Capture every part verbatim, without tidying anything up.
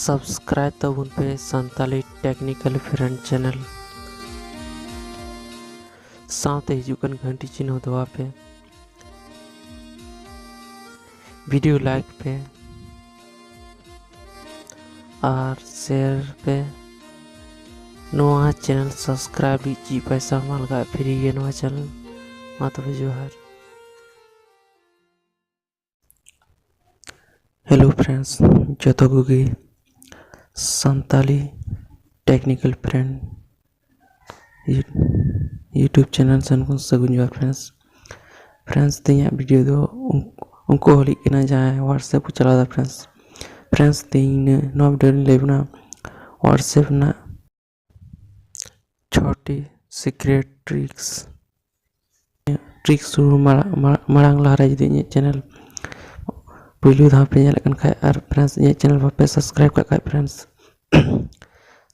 Subscribe ᱛᱟᱵᱚᱱ ᱯᱮ Santali Technical Friend Channel, ᱥᱟᱶᱛᱮ ᱦᱤᱡᱩᱜ ᱠᱟᱱ ᱜᱷᱟᱱᱴᱤ ᱪᱤᱱᱦᱟᱹ ᱫᱚᱵᱟᱣ ᱯᱮ᱾ Video like ᱯᱮ ᱟᱨ share ᱯᱮ᱾ ᱱᱚᱣᱟ channel subscribe ᱞᱟᱹᱜᱤᱫ ᱪᱮᱫ ᱯᱚᱭᱥᱟ ᱵᱟᱝ ᱞᱟᱜᱟᱜᱼᱟ, free ᱜᱮ ᱱᱚᱣᱟ channel᱾ ᱢᱟ ᱛᱚᱵᱮ ᱡᱚᱦᱟᱨ᱾ Hello friends, ᱡᱚᱛᱚ ᱠᱚᱜᱮ Santali Technical Friend YouTube channel ᱥᱮᱱ ᱠᱷᱚᱱ ᱥᱟᱹᱜᱩᱱ ᱡᱚᱦᱟᱨ friends᱾ Friends, ᱛᱮᱦᱮᱧᱟᱜ video ᱫᱚ ᱩᱱ- ᱩᱱᱠᱩ ᱦᱚᱲ ᱞᱟᱹᱜᱤᱫ ᱠᱟᱱᱟ ᱡᱟᱦᱟᱸᱭ WhatsApp ᱠᱚ ᱪᱟᱞᱟᱣ ᱮᱫᱟ friends᱾ Friends, ᱛᱮᱦᱮᱧ ᱱᱤᱭᱟᱹ- ᱱᱚᱣᱟ video ᱨᱮᱧ ᱞᱟᱹᱭ ᱵᱚᱱᱟ WhatsApp ᱨᱮᱱᱟᱜ ᱪᱷᱚᱴᱤ secret tricks᱾ Tricks ᱥᱩᱨᱩ ᱢᱟᱲᱟᱝ, ᱢᱟᱲᱟᱝ, ᱢᱟᱲᱟᱝ ᱞᱟᱦᱟᱨᱮ ᱡᱩᱫᱤ ᱤᱧᱟᱹᱜ channel ᱯᱩᱭᱞᱩ ᱫᱷᱟᱣ ᱯᱮ ᱧᱮᱞᱮᱫ ᱠᱟᱱ ᱠᱷᱟᱡ ᱟᱨ friends ᱤᱧᱟᱹᱜ channel ᱵᱟᱯᱮ subscribe ᱠᱟᱜ ᱠᱷᱟᱡ friends,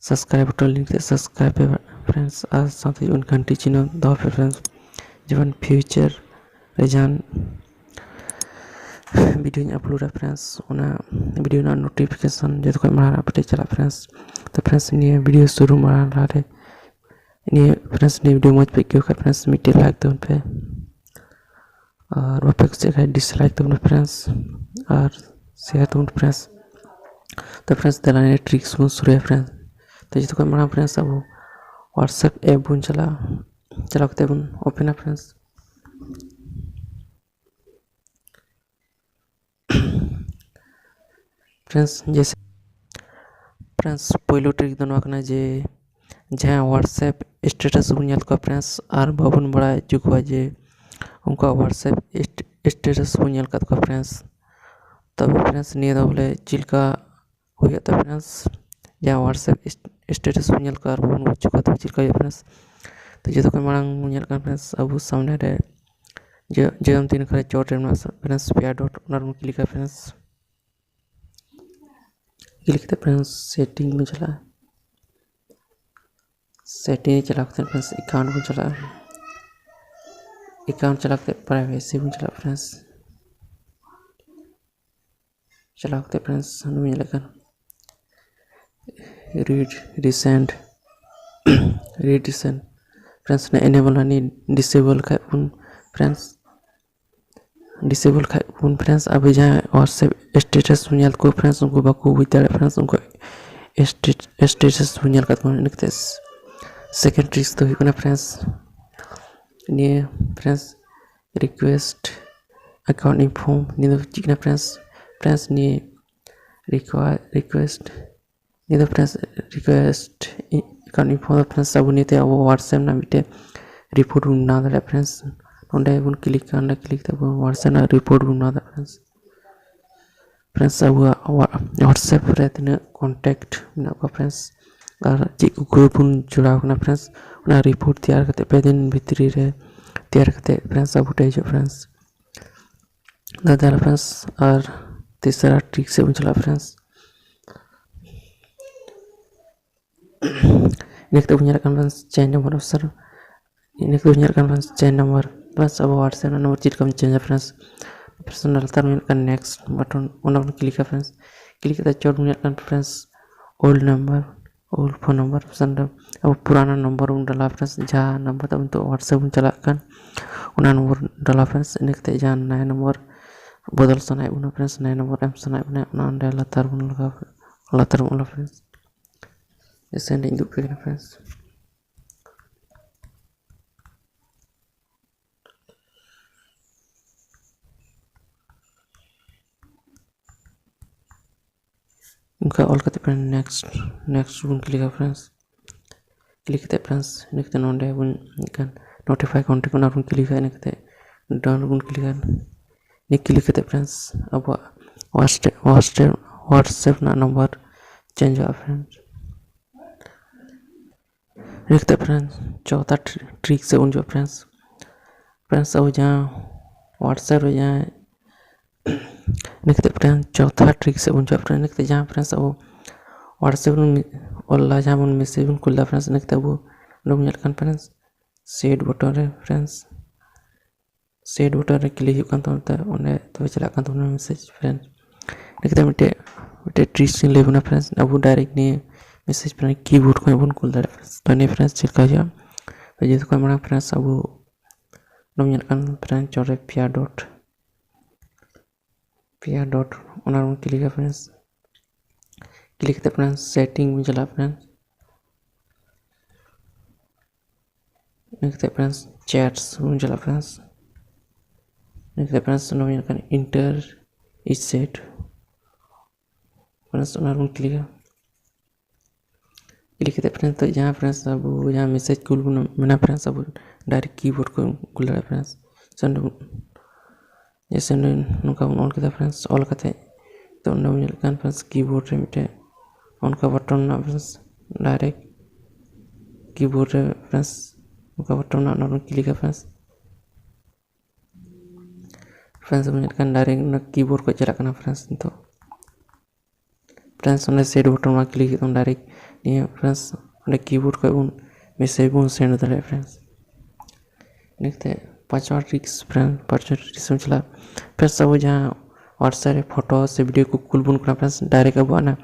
subscribe button link ᱛᱮ subscribe ᱯᱮ friends, ᱟᱨ ᱥᱟᱶᱛᱮ ᱡᱮᱢᱚᱱ ᱜᱷᱟᱱᱴᱤ ᱪᱤᱱᱦᱟᱹ ᱫᱚᱦᱚ ᱯᱮ friends, ᱡᱮᱢᱚᱱ future ᱨᱮ ᱡᱟᱦᱟᱱ videoᱧ uploadᱟ friends, ᱚᱱᱟ video ᱨᱮᱱᱟᱜ notification ᱡᱚᱛᱚ ᱠᱷᱚᱱ ᱢᱟᱲᱟᱝ ᱟᱯᱮ ᱴᱷᱮᱱ ᱪᱟᱞᱟᱜ friends᱾ ᱛᱚ friends, ᱱᱤᱭᱟᱹ video ᱥᱩᱨᱩ ᱢᱟᱲᱟᱝ ᱞᱟᱦᱟᱨᱮ ᱱᱤᱭᱟᱹ friends, ᱱᱤᱭᱟᱹ video ᱢᱚᱡᱽ ᱯᱮ ᱟᱹᱭᱠᱟᱹᱣ ᱠᱷᱟᱡ friends, ᱢᱤᱫᱴᱮᱡ like ᱛᱟᱵᱚᱱ ᱯᱮ, ᱟᱨ ᱵᱟᱯᱮ ᱠᱩᱥᱤᱭᱟᱜ ᱠᱷᱟᱡ dislike ᱛᱟᱵᱚᱱ ᱯᱮ friends, ᱟᱨ share ᱛᱟᱵᱚᱱ ᱯᱮ friends᱾ ᱛᱚ friends, ᱫᱮᱞᱟ ᱱᱤᱭᱟᱹ tricks ᱵᱚᱱ ᱥᱩᱨᱩᱭᱟ friends᱾ ᱛᱚ ᱡᱚᱛᱚ ᱠᱷᱚᱱ ᱢᱟᱲᱟᱝ friends, ᱟᱵᱚ WhatsApp app ᱵᱚᱱ ᱪᱟᱞᱟᱜᱼᱟ, ᱪᱟᱞᱟᱣ ᱠᱟᱛᱮ ᱵᱚᱱ openᱟ friends᱾ Friends, ᱡᱮᱥᱮ friends, ᱯᱳᱭᱞᱳ trick ᱫᱚ ᱱᱚᱣᱟ ᱠᱟᱱᱟ ᱡᱮ ᱡᱟᱦᱟᱸ WhatsApp status ᱵᱚᱱ ᱧᱮᱞ ᱠᱚᱣᱟ friends, ᱟᱨ ᱵᱟᱵᱚᱱ ᱵᱟᱲᱟᱭ ᱦᱚᱪᱚ ᱠᱚᱣᱟ ᱡᱮ ᱩᱱᱠᱩᱣᱟᱜ WhatsApp ᱮᱥᱴ- status ᱵᱚᱱ ᱧᱮᱞ ᱠᱟᱫ ᱠᱚᱣᱟ friends᱾ ᱛᱚᱵᱮ friends, ᱱᱤᱭᱟᱹ ᱫᱚ ᱵᱚᱞᱮ ᱪᱮᱫ ᱞᱮᱠᱟ ᱦᱩᱭᱩᱜ ᱛᱟᱵᱮᱱᱟ ᱡᱟᱦᱟᱸ WhatsApp ᱮᱥᱴ- status ᱵᱚᱱ ᱧᱮᱞ ᱠᱟᱜ ᱟᱨ ᱵᱟᱵᱚᱱ ᱵᱩᱡᱽ ᱠᱟᱫᱟ ᱪᱮᱫ ᱞᱮᱠᱟ ᱦᱩᱭᱩᱜᱼᱟ friends᱾ ᱛᱚ ᱡᱚᱛᱚ ᱠᱷᱚᱱ ᱢᱟᱲᱟᱝ ᱵᱚᱱ ᱧᱮᱞ ᱠᱟᱱ friends, ᱟᱵᱚ ᱥᱟᱢᱱᱮ ᱨᱮ ᱡᱚ- ᱡᱚᱡᱚᱢ ᱛᱤ ᱱᱟᱠᱷᱟ ᱨᱮ ᱪᱚᱴ ᱨᱮ ᱢᱮᱱᱟᱜ friends ᱯᱮᱭᱟ dot, ᱚᱱᱟ ᱨᱮᱵᱚᱱ clickᱟ friends᱾ Click ᱠᱟᱛᱮ friends setting ᱵᱚᱱ ᱪᱟᱞᱟᱜᱼᱟ᱾ Setting ᱨᱮ ᱪᱟᱞᱟᱣ ᱠᱟᱛᱮ friends account ᱵᱚᱱ ᱪᱟᱞᱟᱜᱼᱟ᱾ Account ᱪᱟᱞᱟᱣ ᱠᱟᱛᱮ privacy ᱵᱚᱱ ᱪᱟᱞᱟᱜᱼᱟ friends᱾ ᱪᱟᱞᱟᱣ ᱠᱟᱛᱮ friends ᱦᱟᱱᱮ ᱵᱚᱱ ᱧᱮᱞᱮᱫ ᱠᱟᱱ read recent read recent friends ᱱᱤᱭᱟᱹ enable ᱟᱨ disable ᱠᱷᱟᱡ ᱵᱚᱱ friends disable ᱠᱷᱟᱡ ᱵᱚᱱ friends ᱟᱵᱚ ᱡᱟᱦᱟᱸ WhatsApp status ᱵᱚᱱ ᱧᱮᱞ ᱠᱚ friends ᱩᱱᱠᱩ ᱵᱟᱠᱚ ᱵᱩᱡᱽ ᱫᱟᱲᱮᱭᱟᱜᱼᱟ friends ᱩᱱᱠᱩ status ᱵᱚᱱ ᱧᱮᱞ ᱠᱟᱛᱮ ᱵᱚᱱ ᱤᱱᱟᱹ ᱠᱟᱛᱮ second tricks ᱫᱚ ᱦᱩᱭᱩᱜ ᱠᱟᱱᱟ friends ᱱᱤᱭᱟᱹ friends request account info ᱱᱤᱭᱟᱹ ᱫᱚ ᱪᱮᱫ ᱠᱟᱱᱟ friends friends ᱱᱤᱭᱟᱹ request ᱱᱤᱭᱟᱹ ᱫᱚ friends request account info ᱫᱚ friends ᱟᱵᱚ ᱱᱤᱭᱟᱹᱛᱮ ᱟᱵᱚ WhatsApp ᱨᱮᱱᱟᱜ ᱢᱤᱫᱴᱮᱡ report ᱵᱚᱱ ᱵᱮᱱᱟᱣ ᱫᱟᱲᱮᱭᱟᱜᱼᱟ friends ᱱᱚᱸᱰᱮ ᱵᱚᱱ click ᱠᱟᱜᱼᱟ ᱱᱚᱸᱰᱮ click ᱛᱮ ᱟᱵᱚ WhatsApp ᱨᱮᱱᱟᱜ report ᱵᱚᱱ ᱵᱮᱱᱟᱣ ᱫᱟᱲᱮᱭᱟᱜᱼᱟ friends friends ᱟᱵᱚᱣᱟᱜ WhatsApp ᱨᱮ ᱛᱤᱱᱟᱹᱜ contact ᱢᱮᱱᱟᱜ ᱠᱚᱣᱟ friends ᱟᱨ ᱪᱮᱫ ᱠᱚ group ᱵᱚᱱ ᱡᱚᱲᱟᱣ ᱠᱟᱱᱟ friends ᱚᱱᱟ report ᱛᱮᱭᱟᱨ ᱠᱟᱛᱮ ᱯᱮ ᱫᱤᱱ ᱵᱷᱤᱛᱨᱤ ᱨᱮ ᱛᱮᱭᱟᱨ ᱠᱟᱛᱮ friends ᱟᱵᱚ ᱴᱷᱮᱱ ᱦᱤᱡᱩᱜ friends ᱫᱟᱫᱟ friends ᱟᱨ ᱛᱮᱥᱟᱨᱟ trick ᱥᱮᱫ ᱵᱚᱱ ᱪᱟᱞᱟᱜᱼᱟ friends ᱤᱱᱟᱹ ᱠᱟᱛᱮ ᱵᱚᱱ ᱧᱮᱞᱮᱫ ᱠᱟᱱ friends change number option ᱤᱱᱟᱹ ᱠᱟᱛᱮ ᱵᱚᱱ ᱧᱮᱞᱮᱫ ᱠᱟᱱ friends change number friends ᱟᱵᱚ WhatsApp ᱨᱮᱱᱟᱜ number ᱪᱮᱫ ᱞᱮᱠᱟᱢ change friends friends ᱚᱱᱟ ᱞᱟᱛᱟᱨ ᱵᱚᱱ ᱧᱮᱞᱮᱫ ᱠᱟᱱ next button ᱚᱱᱟ ᱵᱚᱱ click ᱟ friends click ᱠᱟᱛᱮ ᱪᱚᱴ ᱵᱚᱱ ᱧᱮᱞᱮᱫ ᱠᱟᱱ friends old number old phone number friends ᱟᱵᱚ ᱯᱩᱨᱟᱱᱟ number ᱵᱚᱱ ᱰᱟᱞᱟ friends ᱡᱟᱦᱟᱸ number ᱛᱟᱵᱚᱱ ᱱᱤᱛᱚᱜ WhatsApp ᱵᱚᱱ ᱪᱟᱞᱟᱜ ᱠᱟᱱ ᱚᱱᱟ number ᱰᱟᱞᱟ friends ᱤᱱᱟᱹ ᱠᱟᱛᱮ ᱡᱟᱦᱟᱸ ᱱᱟᱭᱟ number ᱵᱚᱫᱚᱞ ᱥᱟᱱᱟᱭᱮᱫ ᱵᱚᱱᱟ friends ᱱᱟᱭᱟ number ᱮᱢ ᱥᱟᱱᱟᱭᱮᱫ ᱵᱚᱱᱟ ᱚᱱᱟ ᱚᱸᱰᱮ ᱞᱟᱛᱟᱨ ᱵᱚᱱ ᱞᱟᱜᱟᱣ ᱞᱟᱛᱟᱨ ᱵᱚᱱ ᱚᱞᱟ friends ᱥᱮᱱᱰ ᱤᱧ ᱩᱫᱩᱜ ᱟᱯᱮ ᱠᱟᱱᱟ friends ᱚᱱᱠᱟ ᱚᱞ ᱠᱟᱛᱮ friends next next ᱵᱚᱱ click ᱟ friends click ᱠᱟᱛᱮ friends ᱤᱱᱟᱹ ᱠᱟᱛᱮ ᱱᱚᱰᱮ ᱵᱚᱱ ᱮᱱᱠᱷᱟᱱ notify contact ᱚᱱᱟ ᱵᱚᱱ click ᱟ ᱤᱱᱟᱹ ᱠᱟᱛᱮ done ᱵᱚᱱ click ᱟ ᱤᱱᱟᱹ click ᱠᱟᱛᱮ friends ᱟᱵᱚᱣᱟᱜ WhatsApp WhatsApp WhatsApp ᱨᱮᱱᱟᱜ number change ᱚᱜᱼᱟ friends ᱤᱱᱟᱹ ᱠᱟᱛᱮ friends ᱪᱚᱣᱛᱷᱟ trick ᱥᱮᱫ ᱵᱚᱱ ᱦᱤᱡᱩᱜᱼᱟ friends friends ᱟᱵᱚ ᱡᱟᱦᱟᱸ WhatsApp ᱨᱮ ᱡᱟᱦᱟᱸ ᱤᱱᱟᱹ ᱠᱟᱛᱮ friends ᱪᱚᱣᱛᱷᱟ trick ᱥᱮᱫ ᱵᱚᱱ ᱦᱤᱡᱩᱜᱼᱟ friends ᱤᱱᱟᱹ ᱠᱟᱛᱮ ᱡᱟᱦᱟᱸ friends ᱟᱵᱚ WhatsApp ᱵᱚᱱ ᱚᱞ ᱞᱮᱫᱟ ᱡᱟᱦᱟᱸ ᱵᱚᱱ message ᱵᱚᱱ ᱠᱩᱞ ᱞᱮᱫᱟ friends ᱤᱱᱟᱹ ᱠᱟᱛᱮ ᱟᱵᱚ ᱚᱸᱰᱮ ᱵᱚᱱ ᱧᱮᱞ ᱠᱟᱱ friends send button ᱨᱮ friends send button ᱨᱮ click ᱦᱩᱭᱩᱜ ᱠᱟᱱ ᱛᱟᱵᱚᱱᱟ ᱛᱚ ᱚᱸᱰᱮ ᱛᱚᱵᱮ ᱪᱟᱞᱟᱜ ᱠᱟᱱ ᱛᱟᱵᱚᱱᱟ message friends ᱤᱱᱟᱹ ᱠᱟᱛᱮ ᱢᱤᱫᱴᱮᱡ ᱢᱤᱫᱴᱮᱡ ᱴᱨᱤᱠᱥ ᱤᱧ ᱞᱟᱹᱭ ᱵᱚᱱᱟ friends, ᱟᱵᱚ direct ᱱᱤᱭᱟᱹ message friends keyboard ᱠᱷᱚᱱ ᱵᱚᱱ ᱠᱩᱞ ᱫᱟᱲᱮᱭᱟᱜᱼᱟ friends᱾ ᱛᱚ ᱱᱤᱭᱟᱹ friends ᱪᱮᱫ ᱞᱮᱠᱟ ᱦᱩᱭᱩᱜᱼᱟ? ᱛᱚ ᱡᱚᱛᱚ ᱠᱷᱚᱱ ᱢᱟᱲᱟᱝ friends ᱟᱵᱚ ᱱᱚᱣᱟ ᱧᱮᱞ ᱠᱟᱱ friends ᱪᱚᱴ ᱨᱮ ᱯᱮᱭᱟ dot, ᱯᱮᱭᱟ dot, ᱚᱱᱟ ᱨᱮᱵᱚᱱ click ᱟ friends᱾ Click ᱠᱟᱛᱮ friends setting ᱵᱚᱱ ᱪᱟᱞᱟᱜᱼᱟ friends᱾ ᱤᱱᱟᱹ ᱠᱟᱛᱮ friends chats ᱵᱚᱱ ᱪᱟᱞᱟᱜᱼᱟ friends᱾ ᱤᱱᱟᱹ ᱠᱟᱛᱮ friends ᱱᱚᱣᱟ ᱧᱮᱞ ᱠᱟᱱ enter is set, friends ᱚᱱᱟ ᱨᱮᱵᱚᱱ click ᱟ᱾ Click ᱠᱟᱛᱮ friends ᱛᱚ ᱡᱟᱦᱟᱸ friends ᱟᱵᱚ ᱡᱟᱦᱟᱸ message ᱠᱩᱞ ᱵᱚᱱ ᱢᱮᱱᱟ friends, ᱟᱵᱚ direct keyboard ᱠᱷᱚᱱ ᱠᱩᱞ ᱫᱟᱲᱮᱭᱟᱜᱼᱟ friends᱾ ᱥᱮ ᱚᱸᱰᱮ ᱵᱚᱱ, ᱡᱮᱭᱥᱮ ᱚᱸᱰᱮ ᱱᱚᱝᱠᱟ ᱵᱚᱱ ᱚᱞ ᱠᱮᱫᱟ friends, ᱚᱞ ᱠᱟᱛᱮ ᱛᱚ ᱚᱸᱰᱮ ᱵᱚᱱ ᱧᱮᱞ ᱠᱟᱱ friends keyboard ᱨᱮ ᱢᱤᱫᱴᱮᱡ ᱚᱱᱠᱟ button ᱢᱮᱱᱟᱜᱼᱟ friends, direct keyboard ᱨᱮ friends ᱚᱱᱠᱟ button ᱢᱮᱱᱟᱜᱼᱟ, ᱚᱱᱟ ᱵᱚᱱ click ᱟ friends᱾ Friends ᱵᱚᱱ ᱧᱮᱞ ᱠᱟᱱ direct ᱚᱱᱟ keyboard ᱠᱷᱚᱱ ᱪᱟᱞᱟᱜ ᱠᱟᱱᱟ friends᱾ ᱱᱤᱛᱚᱜ friends ᱚᱸᱰᱮ set button ᱢᱟ click ᱠᱮᱫ ᱛᱟᱵᱚᱱ direct ᱱᱤᱭᱟᱹ friends ᱚᱸᱰᱮ keyboard ᱠᱷᱚᱱ ᱵᱚᱱ message ᱵᱚᱱ send ᱫᱟᱲᱮᱭᱟᱜᱼᱟ friends᱾ ᱤᱱᱟᱹ ᱠᱟᱛᱮ ᱯᱟᱸᱪᱣᱟ tricks friends, ᱯᱟᱸᱪᱣᱟ tricks ᱮᱢ ᱪᱟᱞᱟᱜᱼᱟ friends, ᱟᱵᱚ ᱡᱟᱦᱟᱸ WhatsApp ᱨᱮ photo ᱥᱮ video ᱠᱚ ᱠᱩᱞ ᱵᱚᱱ ᱠᱟᱱᱟ friends, direct ᱟᱵᱚᱣᱟᱜ ᱚᱱᱟ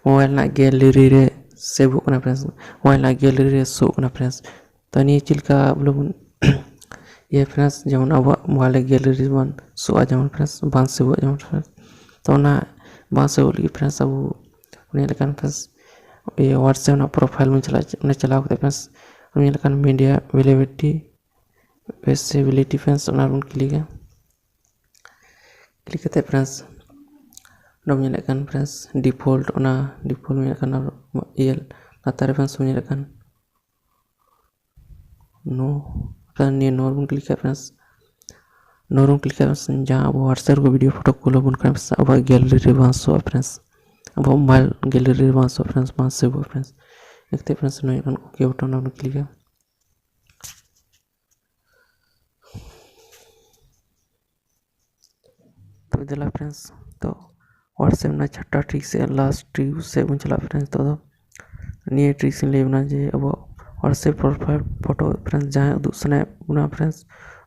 mobile ᱨᱮᱱᱟᱜ gallery ᱨᱮ save ᱚᱜ ᱠᱟᱱᱟ friends, mobile ᱨᱮᱱᱟᱜ gallery ᱨᱮ show ᱚᱜ ᱠᱟᱱᱟ friends᱾ ᱛᱚ ᱱᱤᱭᱟᱹ ᱪᱮᱫ ᱞᱮᱠᱟ ᱵᱚᱞᱮ ᱵᱚᱱ ᱤᱭᱟᱹ friends, ᱡᱮᱢᱚᱱ ᱟᱵᱚᱣᱟᱜ mobile ᱨᱮ gallery ᱨᱮ ᱵᱟᱝ show ᱚᱜᱼᱟ ᱡᱮᱢᱚᱱ friends, ᱵᱟᱝ save ᱚᱜᱼᱟ ᱡᱮᱢᱚᱱ friends᱾ ᱛᱚ ᱚᱱᱟ ᱵᱟᱝ save ᱚᱜ ᱞᱟᱹᱜᱤᱫ friends ᱟᱵᱚ ᱚᱱᱟ ᱞᱮᱠᱟᱱ friends ᱤᱭᱟᱹ WhatsApp ᱨᱮᱱᱟᱜ profile ᱵᱚᱱ ᱪᱟᱞᱟᱜᱼᱟ, ᱚᱸᱰᱮ ᱪᱟᱞᱟᱣ ᱠᱟᱛᱮ friends ᱚᱱᱟ ᱞᱮᱠᱟᱱ media availability, availability friends ᱚᱱᱟ ᱨᱮᱵᱚᱱ click ᱟ᱾ Click ᱠᱟᱛᱮ friends ᱚᱸᱰᱮ ᱵᱚᱱ ᱧᱮᱞᱮᱫ ᱠᱟᱱ friends default, ᱚᱱᱟ default ᱧᱮᱞᱮᱫ ᱠᱟᱱ ᱤᱭᱟᱹ ᱞᱟᱛᱟᱨ ᱨᱮ friends ᱵᱚᱱ ᱧᱮᱞᱮᱫ ᱠᱟᱱ no, friends ᱱᱤᱭᱟᱹ no ᱨᱮᱵᱚᱱ click ᱟ friends᱾ No ᱨᱮᱵᱚᱱ click ᱟ friends, ᱡᱟᱦᱟᱸ ᱟᱵᱚ WhatsApp ᱨᱮ video photo ᱠᱩᱞ ᱟᱵᱚᱱ ᱠᱟᱱᱟ friends, ᱟᱵᱚᱣᱟᱜ gallery ᱨᱮ ᱵᱟᱝ show ᱚᱜᱼᱟ friends, ᱟᱵᱚᱣᱟᱜ mobile gallery ᱨᱮ ᱵᱟᱝ show ᱚᱜᱼᱟ friends, ᱵᱟᱝ save ᱚᱜᱼᱟ friends᱾ ᱮᱠᱛᱮ friends ᱱᱚᱣᱟ ᱠᱷᱚᱱ OK button ᱨᱮᱵᱚᱱ click ᱟ᱾ ᱛᱚ ᱫᱮᱞᱟ friends, ᱛᱚ WhatsApp ᱨᱮᱱᱟᱜ ᱪᱟᱨᱴᱟ trick ᱥᱮ last trick ᱥᱮᱫ ᱵᱚᱱ ᱪᱟᱞᱟᱜᱼᱟ friends᱾ ᱛᱚ ᱫᱚ ᱱᱤᱭᱟᱹ tricks ᱤᱧ ᱞᱟᱹᱭ ᱵᱚᱱᱟ ᱡᱮ ᱟᱵᱚᱣᱟᱜ WhatsApp profile photo friends ᱡᱟᱦᱟᱸᱭ ᱩᱫᱩᱜ ᱥᱟᱱᱟᱭᱮᱫ ᱵᱚᱱᱟ friends,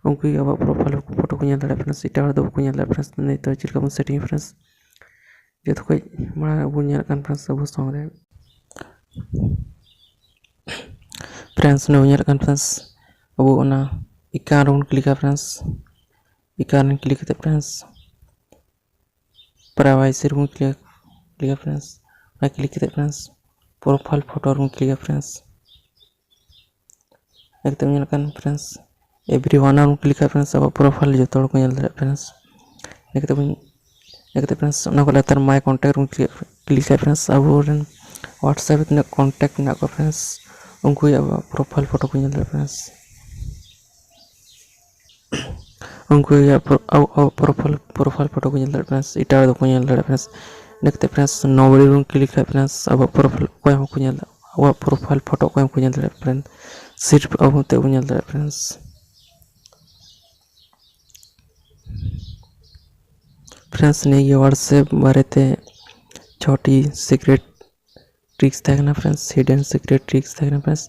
ᱩᱱᱠᱩ ᱜᱮ ᱟᱵᱚᱣᱟᱜ profile photo ᱠᱚ ᱧᱮᱞ ᱫᱟᱲᱮᱭᱟᱜᱼᱟ friends, ᱮᱴᱟᱜ ᱦᱚᱲ ᱫᱚ ᱵᱟᱠᱚ ᱧᱮᱞ ᱫᱟᱲᱮᱭᱟᱜᱼᱟ friends᱾ ᱱᱤᱛᱚᱜ ᱪᱮᱫ ᱞᱮᱠᱟ ᱵᱚᱱ setting ᱟ friends, ᱡᱚᱛᱚ ᱠᱷᱚᱡ ᱢᱟᱲᱟᱝ ᱟᱵᱚ ᱧᱮᱞᱮᱫ ᱠᱟᱱ friends ᱟᱵᱚ ᱥᱟᱢᱟᱝ ᱨᱮ friends ᱱᱚᱰᱮ ᱧᱮᱞᱮᱫ ᱠᱟᱱ friends ᱟᱵᱚ ᱚᱱᱟ icon ᱨᱮᱵᱚᱱ ᱠᱞᱤᱠᱟ friends᱾ Icon ᱨᱮ click ᱠᱟᱛᱮ friends privacy ᱨᱮᱵᱚᱱ click ᱠᱞᱤᱠᱟ friends᱾ ᱚᱱᱟ click ᱠᱟᱛᱮ friends profile photo ᱨᱮᱵᱚᱱ ᱠᱞᱤᱠᱟ friends᱾ ᱮᱠᱫᱚᱢ ᱧᱮᱞ ᱠᱟᱱ friends everyone ᱨᱮᱵᱚᱱ ᱠᱞᱤᱠᱟ friends ᱟᱵᱚᱣᱟᱜ profile ᱡᱚᱛᱚ ᱦᱚᱲ ᱠᱚ ᱧᱮᱞ ᱫᱟᱲᱮᱭᱟᱜᱼᱟ friends᱾ ᱤᱱᱟᱹ ᱠᱟᱛᱮ ᱵᱚᱱ ᱤᱱᱟᱹ ᱠᱟᱛᱮ friends ᱚᱱᱟ ᱠᱚ ᱞᱟᱛᱟᱨ my contact ᱨᱮᱵᱚᱱ ᱠᱞᱤᱠᱟ friends ᱟᱵᱚᱨᱮᱱ WhatsApp ᱨᱮ ᱛᱤᱱᱟᱹᱜ contact ᱢᱮᱱᱟᱜ ᱠᱚᱣᱟ friends ᱩᱱᱠᱩ ᱟᱵᱚᱣᱟᱜ profile photo ᱠᱚ ᱧᱮᱞ ᱫᱟᱲᱮᱭᱟᱜᱼᱟ friends᱾ ᱩᱱᱠᱩ ᱟᱵᱚᱣᱟᱜ profile profile photo ᱠᱚ ᱧᱮᱞ ᱫᱟᱲᱮᱭᱟᱜᱼᱟ friends᱾ ᱮᱴᱟᱜ ᱦᱚᱲ ᱫᱚᱠᱚ ᱧᱮᱞ ᱫᱟᱲᱮᱭᱟᱜᱼᱟ friends᱾ ᱤᱱᱟᱹ ᱠᱟᱛᱮ friends nobody ᱵᱚᱱ ᱠᱞᱤᱠᱟ friends ᱟᱵᱚᱣᱟᱜ profile ᱚᱠᱚᱭ ᱦᱚᱸ ᱵᱟᱠᱚ ᱧᱮᱞ ᱟᱵᱚᱣᱟᱜ profile photo ᱚᱠᱚᱭ ᱦᱚᱸ ᱵᱟᱠᱚ ᱧᱮᱞ ᱫᱟᱲᱮᱭᱟᱜᱼᱟ friends᱾ ᱥᱤᱨᱯ ᱟᱵᱚ ᱛᱮ ᱵᱚᱱ ᱧᱮᱞ ᱫᱟᱲᱮᱭᱟᱜᱼᱟ friends᱾ Friends ᱱᱤᱭᱟᱹ ᱜᱮ WhatsApp ᱵᱟᱨᱮᱛᱮ ᱪᱷᱚᱴᱤ secret tricks ᱛᱟᱦᱮᱸ ᱠᱟᱱᱟ friends, hidden secret tricks ᱛᱟᱦᱮᱸ ᱠᱟᱱᱟ friends᱾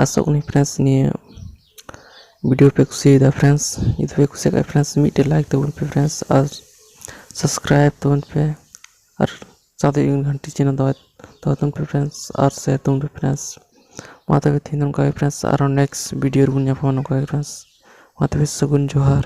ᱟᱥᱚᱜ ᱠᱟᱹᱱᱟᱹᱧ friends ᱱᱤᱭᱟᱹ video ᱯᱮ ᱠᱩᱥᱤᱭᱟᱫᱟ friends᱾ ᱡᱩᱫᱤ ᱯᱮ ᱠᱩᱥᱤᱭᱟᱜ ᱠᱷᱟᱡ friends ᱢᱤᱫᱴᱮᱡ like ᱛᱟᱵᱚᱱ ᱯᱮ friends ᱟᱨ subscribe ᱛᱟᱵᱚᱱ ᱯᱮ ᱟᱨ ᱥᱟᱶᱛᱮ ᱤᱧ ᱜᱷᱟᱱᱴᱤ channel ᱫᱚᱦᱚᱭ ᱫᱚᱦᱚᱭ ᱛᱟᱵᱚᱱ ᱯᱮ friends ᱟᱨ share ᱛᱟᱵᱚᱱ ᱯᱮ friends᱾ ᱢᱟ ᱛᱚᱵᱮ ᱛᱮᱦᱮᱧ ᱫᱚ ᱱᱚᱝᱠᱟ ᱜᱮ friends, ᱟᱨᱦᱚᱸ next video ᱨᱮᱵᱚᱱ ᱧᱟᱯᱟᱢᱟ ᱱᱚᱝᱠᱟ ᱜᱮ friends᱾ ᱢᱟ ᱛᱚᱵᱮ ᱥᱟᱹᱜᱩᱱ ᱡᱚᱦᱟᱨ᱾